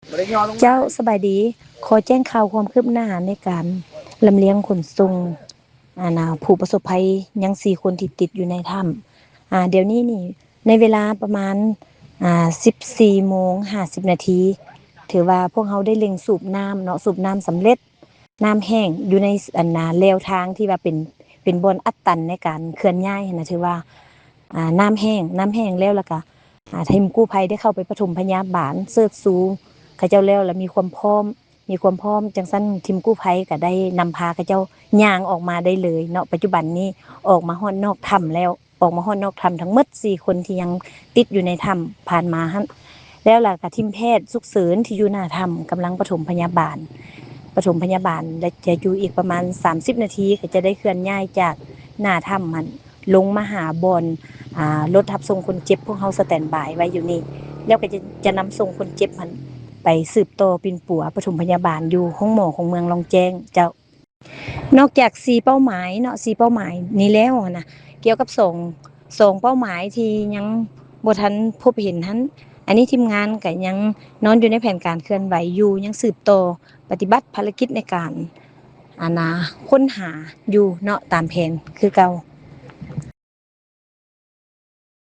ເຈົ້າ ສະບາຍດີ. ຂໍແຈ້ງຂ່າວຄວາມຄືບໜ້າໃນການລຳລຽງຂົນສົ່ງ ອັນນ່າ ຜູ້ປະສົບໄພ ຍັງສີ່ຄົນທີ່ຕິດຢູ່ໃນຖ້ຳ. ອາ ດຽວນີ້ນີ້ ໃນເວລາປະມານ ອາ ສິບສີ່ໂມງຫ້າສິບນາທີ ຖືວ່າພວກເຮົາໄດ້ເລັ່ງສູບນ້ຳເນາະ, ສູບນ້ຳສຳເລັດ, ນ້ຳແຫ້ງຢູ່ໃນ ອັນນ່າ ແລວທາງທີ່ວ່າເປັນ ເປັນບ່ອນອັດຕັນໃນການເຄື່ອນຍ້າຍຫັ້ນນະ, ຖືວ່າ ອາ ນ້ຳແຫ້ງ, ນ້ຳແຫ້ງແລ້ວ ແລ້ວກະ ອາ ທີມກູ້ໄພໄດ້ເຂົ້າໄປປະຖົມພະຍາບານ, ເສີກຊູເຂົາເຈົ້າແລ້ວ ແລະ ມີຄວາມພ້ອມ, ມີຄວາມພ້ອມ, ຈັ່ງຊັ້ນທີມກູ້ໄພກະໄດ້ນຳພາເຂົາເຈົ້າຍ່າງອອກມາໄດ້ເລີຍເນາະ. ປັດຈຸບັນນີ້ອອກມາຮອດນອກຖ້ຳແລ້ວ, ອອກມາຮອດນອກຖ້ຳທັງໝົດສີ່ຄົນທີ່ຍັງຕິດຢູ່ໃນຖ້ຳຜ່ານມາຫັ້ນ. ແລ້ວລະກະທີມແພດສຸກເສີນທີ່ຢູ່ໜ້າຖ້ຳກຳລັງປະຖົມພະຍາບານ, ປະຖົມພະຍາບານ ແລະ ຈະຢູ່ອີກປະມານສາມສິບນາທີ ກໍຈະໄດ້ເຄື່ອນຍ້າຍຈາກໜ້າຖ້ຳຫັ້ນ ລົງມາຫາບ່ອນ ອາ ລົດຮັບສົ່ງຄົນເຈັບ ພວກເຮົາສະແຕນບາຍໄວ້ຢູ່ນີ້ ແລ້ວກໍຈະ ຈະນຳສົ່ງຄົນເຈັບຫັ້ນໄປສືບຕໍ່ປິ່ນປົວປະຖົມພະຍາບານຢູ່ໂຮງໝໍຂອງເມືອງລ່ອງແຈ້ງເຈົ້າ. ນອກຈາກສີ່ເປົ້າໝາຍເນາະ, ສີ່ເປົ້າໝາຍນີ້ແລ້ວຫັ້ນນະ, ກ່ຽວກັບສອງ ສອງເປົ້າໝາຍທີ່ຍັງບໍ່ທັນພົບເຫັນຫັ້ນ, ອັນນີ້ທີມງານກໍຍັງນອນຢູ່ໃນແຜນການເຄື່ອນໄຫວຢູ່, ຍັງສືບຕໍ່ປະຕິບັດພາລະກິດໃນການ ອັນນ່າ ຄົ້ນຫາຢູ່ເນາະ ຕາມແຜນຄືເກົ່າ.